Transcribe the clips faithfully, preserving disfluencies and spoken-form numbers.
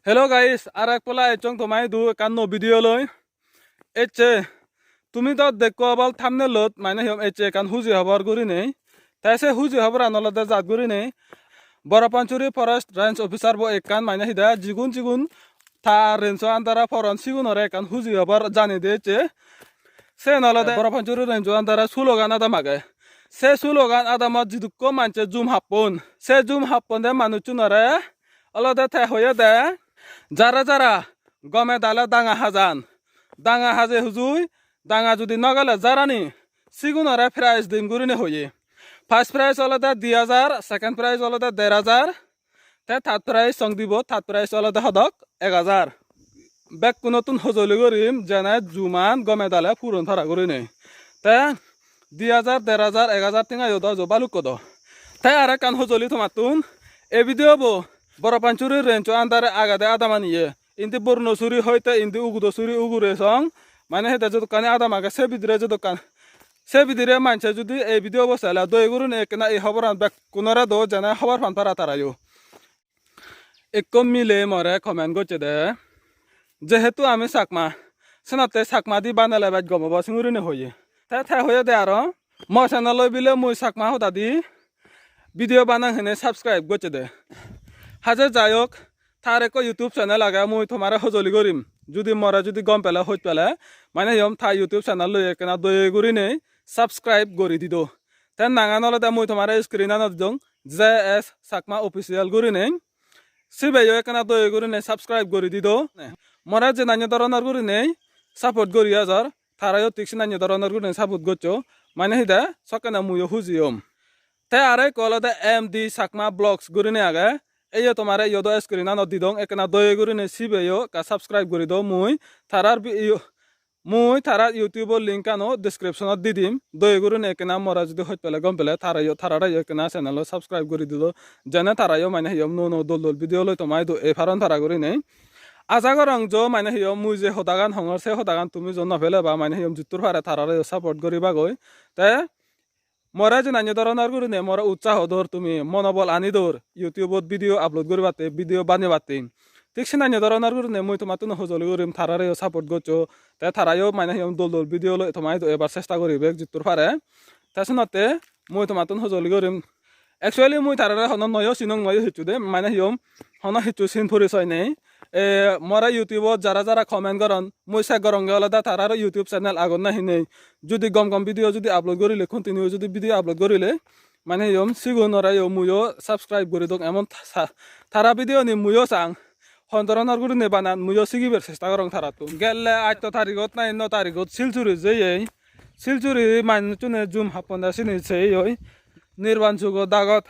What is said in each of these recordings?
Hello guys, ar ek pola echong tomaidu ekkan nuo video loi. Ecche, tumi do dekko obol thumbnail-ot, mane hi hom, ecche ekkan huji hobor gurinei. Te se huji hoboran olode jat gurinei Boro Panchuri Forest Range Officer bo ekkan, mane hi de, jigun jigun ta range-o under-a poron sigunore ekkan huji hobor janei de ecche. Sen olode Boro Panchuri range-o under-a sulogan adam age. Se sulogan adamot jidukko manje jum happon, se jum happonde manuchunore olode te hoyede, jara jara gome dale danga hajan, danga haje hujui, danga judi no gele jarani, sigunore prize dim gurinei hoye. First prize olode di hajar, second prize olode der hajar, te third prize song dibo, third prize olode hodok ek hajar. Bekkunottun hojoli gorim, jene juman gome dale puron para gurinei. Te di hajar, der hajar, ek hajar tengayo do jo balukko do. Te aro ekkan hojoli tomattun, ei video bo Boro Panchuri range-o under-e agede adamani ye. Indi Borno suri hoite indi Ugudo suri ugure song. Mane hi de jodokkani adam age se bidire jodokkan. Se bidire manje judi ei video bo sele doye gurinei ekkena ei hoboran bekkunore do jene hobor pan para tarayo. Ekko mile more comment gocche de, jehetu ami Chakma, senotte Chakma di banele bej gom obo singurine hoye. Te te hoye de aro, mo channel-oi bile mui Chakma hoda di video banang hene subscribe gocche de. Haje jai hok, tar ekko YouTube channel age, mui tomare hojoli gorim. Judi more judi gom pele, hoj pele, mane hi hom, ta YouTube channel loi ekkena doye gurinei subscribe guri dido. Te nangan olode mui tomare screen-anot didong, J S Chakma Official gurinei. Sibeyo ekkena doye gurinei subscribe guri dido. More jenanye doronor gurinei support guri ejor, tarayo thik senanye doronor gurinei support goccho. Mane hi de, sokkene muiyo huji om. Te aro ekko olode M D Chakma Vlogs gurinei age. Eyo tomare iyodo screen-anot didong, ekkena doye gurinei sibeyo ekka subscribe guri do. Mui tarar bi-, iyo, mui tarar YouTube-o link-ano description-ot di dim. Doye gurinei ekkena more judi hoj pele gom pele tarayo, tarareyo ekkena channel-o subscribe guri dido. Jene tarayo mane hi hom nuo nuo dol dol video loi tomaidu ei paron para gurinei. Aja gorong jo mane hi hom mui je hodagan hongor se hodagan tumi jo no pele ba mane hi hom jittur pare tarareyo support guribagoi. Te more jenanye doronor gurinei more utsaho dor tumi, monobol ani dor, YouTube-ot video upload guribatte, video banebatte. Thik senanye doronor gurinei mui tomattun hojoli gurim, tarareyo support goccho, te tarayo mane hi hom dol dol video loi tomaidu ebar chesta guribek jittur pare. Te senotte mui tomattun hojoli gurim. Actually mui tarare hono noyo sinong, noyo hissu de, mane hi hom, hono hissu sin porisoy nei. E, more YouTube-ot jara jara comment goron, mui check goronge olode tararo YouTube channel agon nahi nei. Judi gom gom video judi upload gorile, continue judi video upload gorile, mane hi hom, sigunoreyo muiyo subscribe guri dong, emon ta-, sa-, tara video ni muiyo sang, hon doronor gurinei banan muiyo sigibar chesta gorong tarattun. Gelle atto tarigot nahi no tarigot Silchuri jeyei, Silchuri manuchune jum happonde sini seyei oi. Nirban Chugo dagot.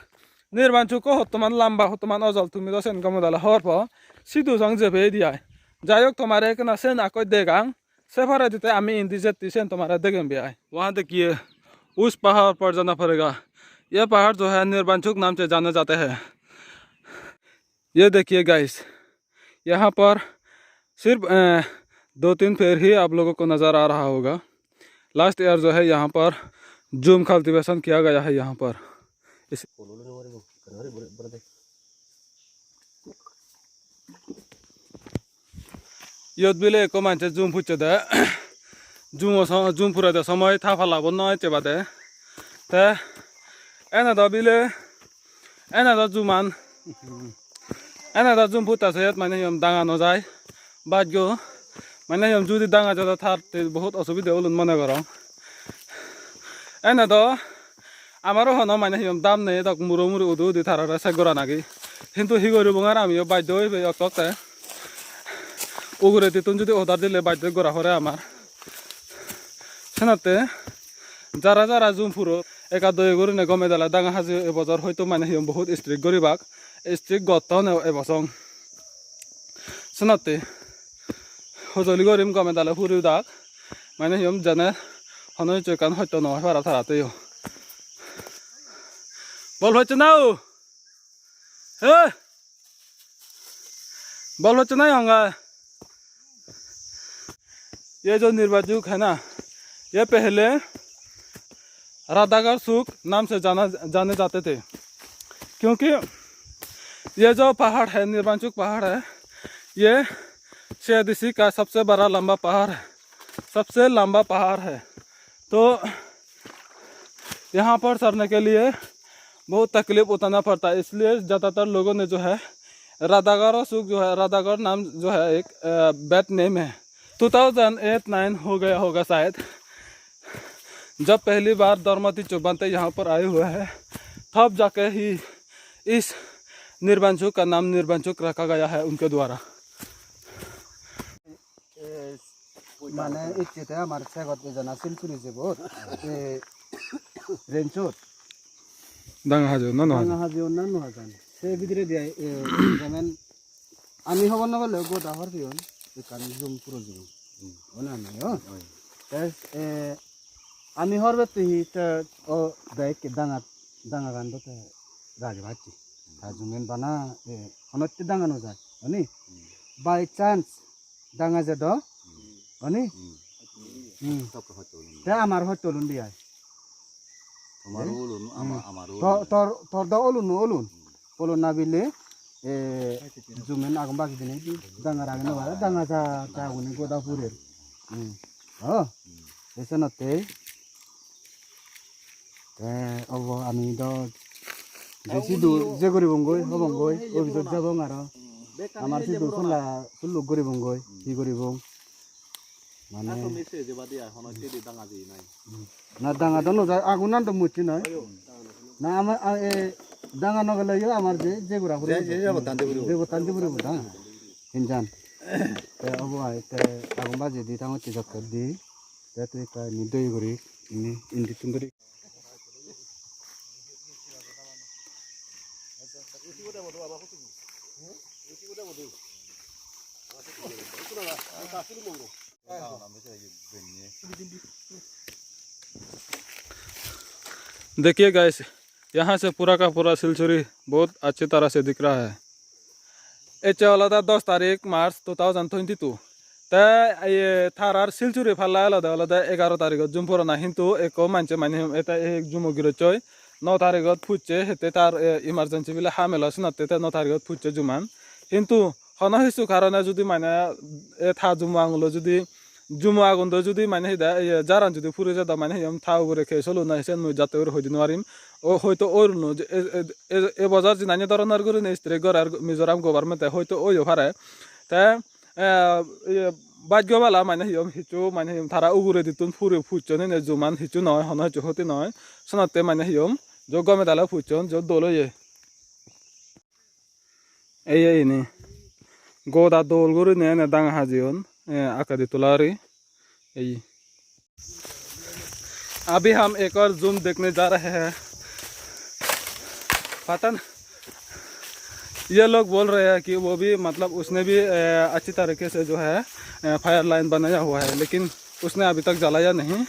Nirban Chuk-ko hottoman lamba, hottoman ojol, tumi do sen gome dale hobor po. Sidu song jebeyedi ai. Jai hok, tomare ekkena sen akkoi degang. Se poredi te ami indi jetti sen tomare degem be ai. वहाँ देखिए, उस पहाड़ पर जाना पड़ेगा। ये पहाड़ जो है, निर्वाण चूक नाम से जाना जाता है। ये देखिए गाइस, यहाँ पर सिर्फ, अ, दो तीन पेड़ ही आप लोगों को नज़र आ रहा होगा। लास्ट ईयर जो है, यहाँ पर जूम कल्टीवेशन किया गया है यहाँ पर। इस Iyot bile ekko manje jum pucche de. Jum o so-, jum purede somoy ta pallabo no ecche bade. Te ene do bile, ene do juman, ene do jum putta seyot mane hi hom danga no jai. Bajjo mane hi hom judi danga jode tar te bohut osubide olun mone gorong. Ene do amaro hono mane hi hom dam nei, edok muro muri udu udi tarare sek goran agi. Hintu hi guribong ar, amiyo bajjo oibe okto okte. Uguredittun judi order dile bajjo gora pore amar. Senotte jara jara jum puro ekka doye gurine gome dale danga haji e bojor hoito mane hi hom bohut strict guribak. Strict gotton e-, e bojor. Senotte hojoli gorim gome dale puri udak. Mane hi hom jene hono hissu ekkan hosto no oi para tarateyo. Bol pocche na o? He? Bol pocche na honga? ये जो निर्वाण चूक है ना, ये पहले राधागढ़ चूक नाम से जाना, जाने जाते थे, क्योंकि ये जो पहाड़ है, निर्वाण चूक पहाड़ है, ये शेरडीसी का सबसे बड़ा लंबा पहाड़ है, सबसे लंबा पहाड़ है। तो यहाँ पर चढ़ने के लिए बहुत तकलीफ उठाना पड़ता है, इसलिए ज़्यादातर लोगों ने जो है राधागढ़ और सुख जो है, राधागढ़ नाम जो है एक बैड नेम है। टू थाउजेंड एट नाइन हो गया होगा शायद, जब पहली बार धर्मती चोबानते यहाँ पर आए हुए हैं, तब जाके ही इस निर्वाण चौक का नाम निर्वाण चौक रखा गया है उनके द्वारा। Mane icche te amar segot ejana Silchuri jebot, e, range-ot. Danga haji onna no haji? Danga haji onna no hajan. Se bidiredi ai, e, jemen ami hobor no pele goda hor peyon ekkan jum puro jum. Ona na yo. Te, e, ami hor bette hi te o dek danga, danga gan do te rage bacche. Ta jumen bana, e, honotte danga no jai, oni? By chance danga jedo, oni? Hmm. Te amar hosto olun di ai. Tomaru olun, ama-, amaru olun. Tor, tor, tor do olun, olun. Olun na bile, e, jumen agun bagi dine di, danga rage no pare, danga ja, ja gune goda purer. Hmm. Oh, esenotte. Te obo ami do je sidu je guribongoi, hobongoi, office-ot jabong aro. Amar sidu sola suluk guribongoi, hi guribong. Mane na danga do no jai, agunan do mucche noi. Na ama, a, e, danga no gele yo amar je, je gura guri. Je, je, je bottan je guri. Je bottan je guri bottan. Hinjan. Te obo ai, te agun baje di, tangotte jokke di. Te tui ekka indi doi guri, indi, indi tun guri. देखिए गाइस, यहाँ से पूरा का पूरा सिलचुरी बहुत अच्छी तरह से दिख रहा है। Ecche olode dos tarik March two thousand twenty-two. Te, iye, tarar Silchuri palla olode, olode egaro tarigot jum purona, hintu ekko manche mane ete ei jumo girossoi no tarigot pucche, hette tar, e, emergency bile hamelo senotte te no tarigot pucche juman. Hintu hono hissu karone judi mane, e, ta jumo aguno judi jumo agun do judi mane hi de, iye, jaran judi puri jado mane hi hom ta ugure case olo nahi sen mui jatte guri hoi di nw parim. O hoito oiruno je, e, e, e, e bojor jinanyo doronor gurinei strike gorer Mizoram government-e hoito oiyo pare. Te, e, iye, bhagyo bala mane hi hom hissu mane hi hom tara uguredittun puri pucchon ene juman hissu noi, hono hissu hoti noi. Senotte mane hi hom jo gome dale pucchon jo dol oye. Ei, ei, ni. Goda dol gurinei ene danga hajeyon, eh, akkedi tula guri. Ei. अभी हम एक और जूम देखने जा रहे हैं। पता न, ये लोग बोल रहे हैं कि वो भी, मतलब, उसने भी, अ, अच्छी तरीके से जो है, अ, फायर लाइन बनाया हुआ है, लेकिन उसने अभी तक जलाया नहीं।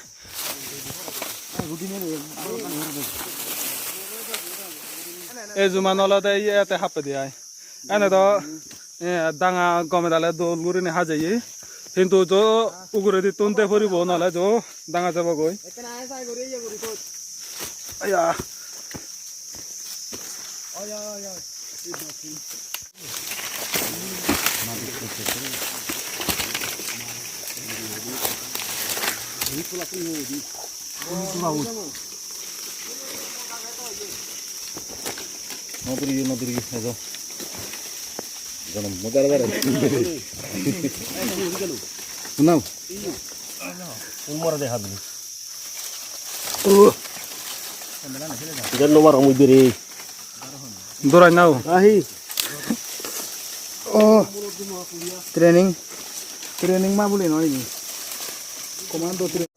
Ei juman olode iye ete happe de ai. Ene do, eh, danga gome dale dol gurinei hajeye. Hintu jo uguredi tun de poribo nole jo danga jebogoi. Aya. Noduri, noduri, ejo. Jonom mudar bare. Sunau. Umar de hadli. Iyan no maro mui bere. Dorai nao. Ahi. Oh. Training. Training ma bole noi ni. Commando training.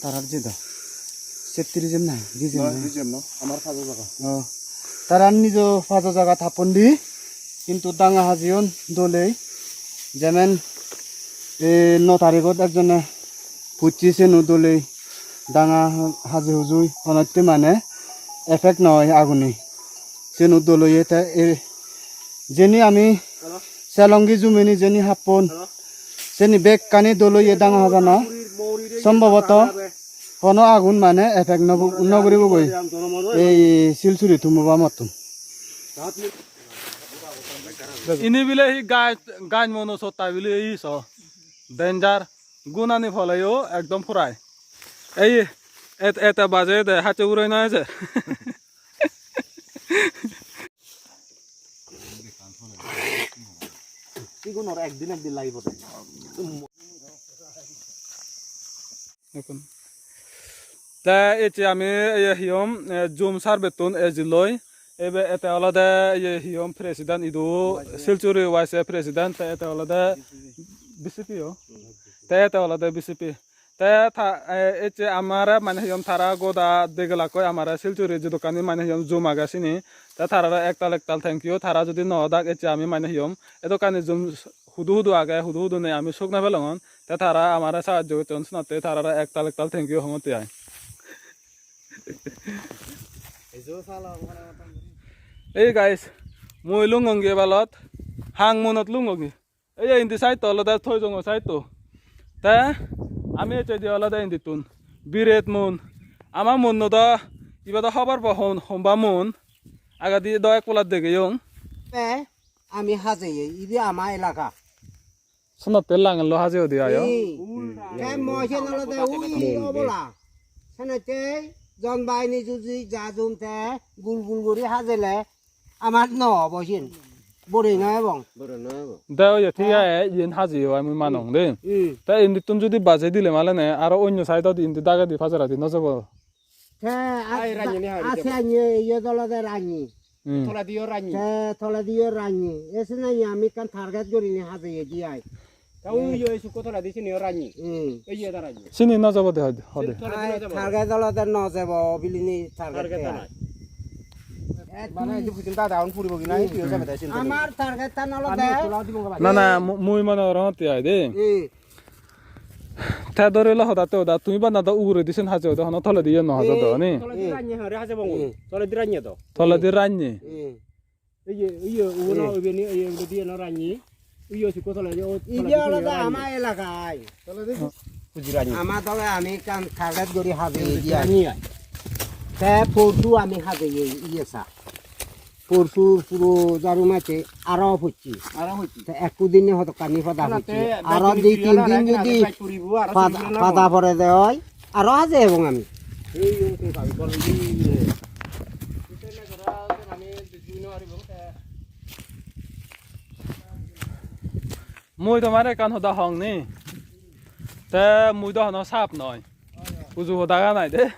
Tarar jeda, settirijjon na, dijjon na? Dijjon na, amar pajo jaga. Oh. Tarar nijo pajo jaga tappondi, hintu danga hajeyon dolei, jemen, e, no tarigot ekjone pucche senu dolei, danga haje hujui honotte mane effect no oi agune. Senu dol oye te e jeni ami selongi jumini jeni happon, Seni bekkani dol oye danga hajana. Sombhoboto hono agun mane effect no bu-, no guribogoi ei Silchuri tumu bamottun. Ini bile hi gaj, gaj mono sotta bile hi so. Danger. Gunani poleyo ekdom purai. Ei et-, ete baje de hacche uroi no eje. Sigun aro ekdin ekdin lagibo de. Te ecche ami ye hi hom, eh, jum survey-tun ejiloi. Ebe ete olode ye hi hom president idu Silchuri vice president, te ete olode B C P o. Te ete olode B C P. Te ta, eh, ecche amare mane hi hom tara goda degelakkoi amare Silchuri jidukkani mane hi hom jum age sini. Te tarare ektal ektal thank you. Tara judi no odak ecche ami mane hi hom edokkani jum hudu hudu age, hudu hudu nei ami suk no pelongon. Te tara amare sahajjo gocchon senotte tarare ektal ektal thank you hongotte ai. Ei guys, mui lungongi ebalot, hang monot lungongi. Ei je indi side-to olode Thoijongo side-to. Te ami ecchedi olode indittun. Biret mon. Ama monno do ibe do hobor po hon, homba mon. Agedi do ek pola degeyong. Te ami hajeye, ibe ama elaka. Sonotte langello haje odi ayo. Ei, te mo siyen olode ui obola. Senotte jon baini juji ja jum te gul gul guri hajele amar no obo siyen. Borei no ebong. De oye, thik age, iyen hajeyo ami manong de. Hmm. Te indittun judi baje dile malene, aro onyo side-odi indi dagedi pajaradi no jabo. Te ai, ranni ni hai ase jabo. Anye, iyot olode ranni. Hmm. Tolediyo ranni. Te tolediyo ranni. Ese nai ami ekkan target gurinei hajeye di ai. Ta ui yo sukko toledi sini ranni. Hmm. Ei ye da ranni. Sini no jabo de hode. Hode. Sini toledi no jabo. Ai, target olode no jabo, bilini target. Target de ta ai. Nai. Ek mane idu pujin da daun puribo ki nai, hmm, puribo jabe de sini. Amar target tan olode. Ami toledi bonga. Na, na, mu-, mui mane oro hotte ai de. Hmm. Te dhori lo hodatte hoda, tumi bana do uguredi sen haje hoda, hono toledi yo no hajo do, ni? Toledi ranye hore haje bongo. Hmm. Toledi ranye do. Toledi ranye. Hmm. Ei ye, ei ye, uno, ei. Ibeni, ei ye, uguredi no ranye. Ei ye, sikko toledi, o, ibe toledi olode ranye. Ama elaka ai. Toledi? Huji ranye. Ama dole ami ekkan target guri haje. Huji di ai. Ranye ai. Te porsu ami haje ye, iye sa. Porsu puro jaru mache aro pocche. Aro pocche. Te ekku dinne hodokkani pada pocche. Aro di tin din judi pada pore de oi, aro haje ebong ami. Mui tomare ekkan hoda hong ni. Te mui do hono sap noi. Uju hodagan ai de.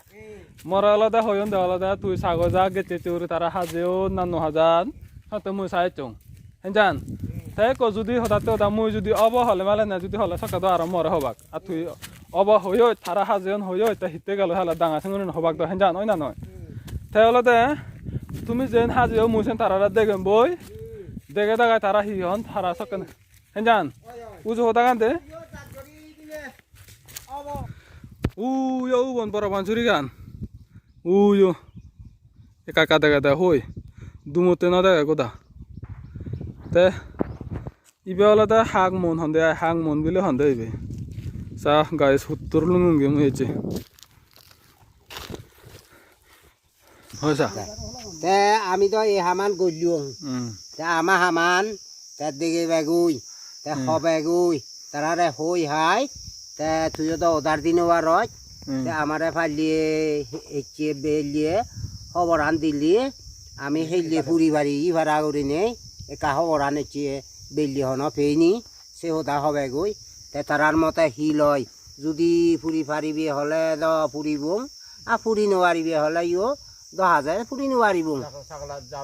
More olode hoyon de olode tui sagoj ja gecche guri tara hajeyon na no hajan. Hotte mui sai ecchong. Henjan. Te ekko judi hodatte hoda mui judi obo hole male ne judi hole sokke do aro more hobak. Ar tui obo hoyoi tara hajeyon hoyoi te hitte gelo hale danga singuri no hobak do henjan oi na noi. Te olode tumi jen hajeyo mui sen tarare degem boi. Dege dagai tara hi hon tara sokke ne. Henjan. Uju hodagan de. Uyo ubon boro ban surigan. Uyo. Ekka ekka degede hoi. Dumotte no dege goda. Te ibe olode hak mon honde ai, hak mon bile honde ibe. Sa guys, huttur lungungi mui ecche. Hoy sa. Te ami do ei haman gollung. Hmm. Te ama haman, te dege begui, te hmm, hobegui, tarare hoi hai, te tuiyo do order di no paroj. Hmm. Te amare palle ecche belle hoboran dile, ami helle puri pari, i para gurinei ekka hoboran ecche belle hono peyni. Se hoda hobegoi, te tarar mote hi loi, judi puri paribe hole do puribong, a puri no paribe hole yo do haje puri no paribong.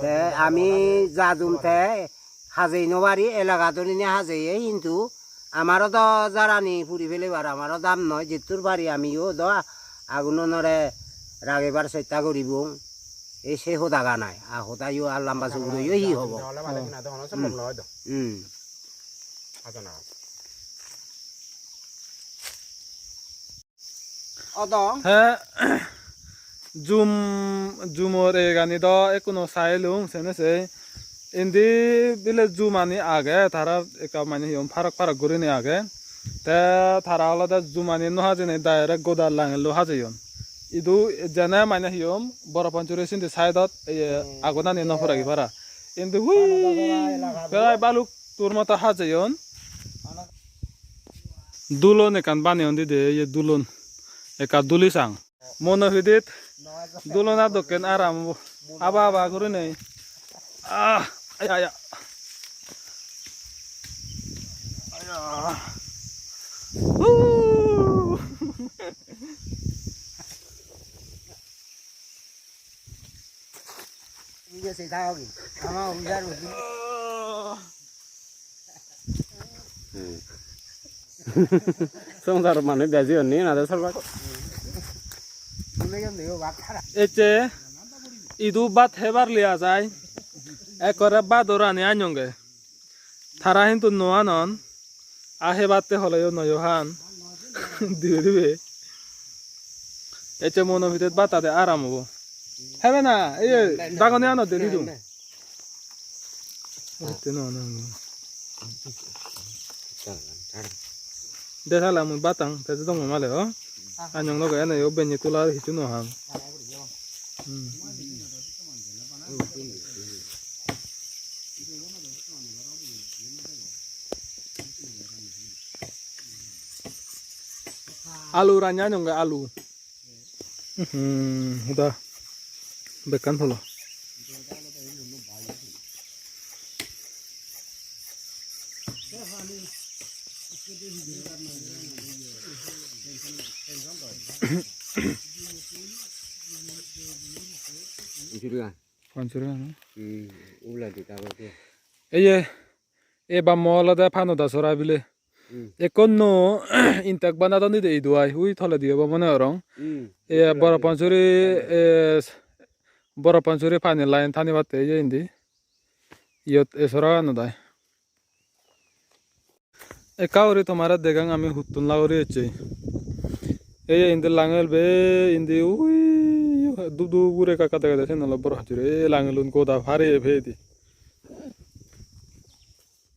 Te ami jadum te hajei no pari, elaga dorinei hajeye, hintu amaro do jarani puri pelebar amaro dam noi, jettur pari ami yo do agunonore ragebar chesta guribong. Ei se hodagan ai, a hoda yo ar lamba suguro yo hi hobo? Hmm. Odo. He, jum, jumor egani do ekkuno sailung, sene se. Indi bile jumani age, tara ekka mane hi hon parok parok gurinei age. Te tara olode jumani no hajene direct goda langello hajeyon. Idu jene mane hiyom Boro Panchuri sindi side-ot ye agonani no poregi para. Indi hui prai baluk tur moto hajeyon. Dulon ekkan baneyon dide, ye dulon. Ekka duli sang. Mono pidit dulona dokken aram obo. Aba aba gurinei. Ah, aya, aya. Aya. Huu. Iye se thago ki? Ama ujar ujar. Hmm. Songsar mane beji honni na de salbak. Ecche idu bhat hebar liya jai. Ekkore bhat orani anyonge. Tara hintu no anon. A hebatte holeyo noyo han. Dibe dibe. Ecche mono pidet bhat ade aram obo. Hebe na, ei dagoni anot deli dun. Otte no, no, no. De sala mui batang, te dong male o. Anyong loge ene yo benye tula hissu no hang. Hmm. Alu ranya nyonge alu. Hmm, huda. Bekkan holo. Pancuri ano? Hmm, oboladi ta oboladi. Eye, e bammo olode Panoda sora bile. Hmm. Ekko no intak banadon ide idu ai, ui toledi obo mone gorong. Hmm. E Boro Pansuri, e, Boro Pansuri pani line tanibatte ye indi. Iyot e soraganot ai. Ekka guri tomare degang ami huttun lagori ecche. Ei indi langel be indi ui dup dup guri ekka ekka degede, siyen ole Boro Pansuri. Ei langelun goda pare peyede.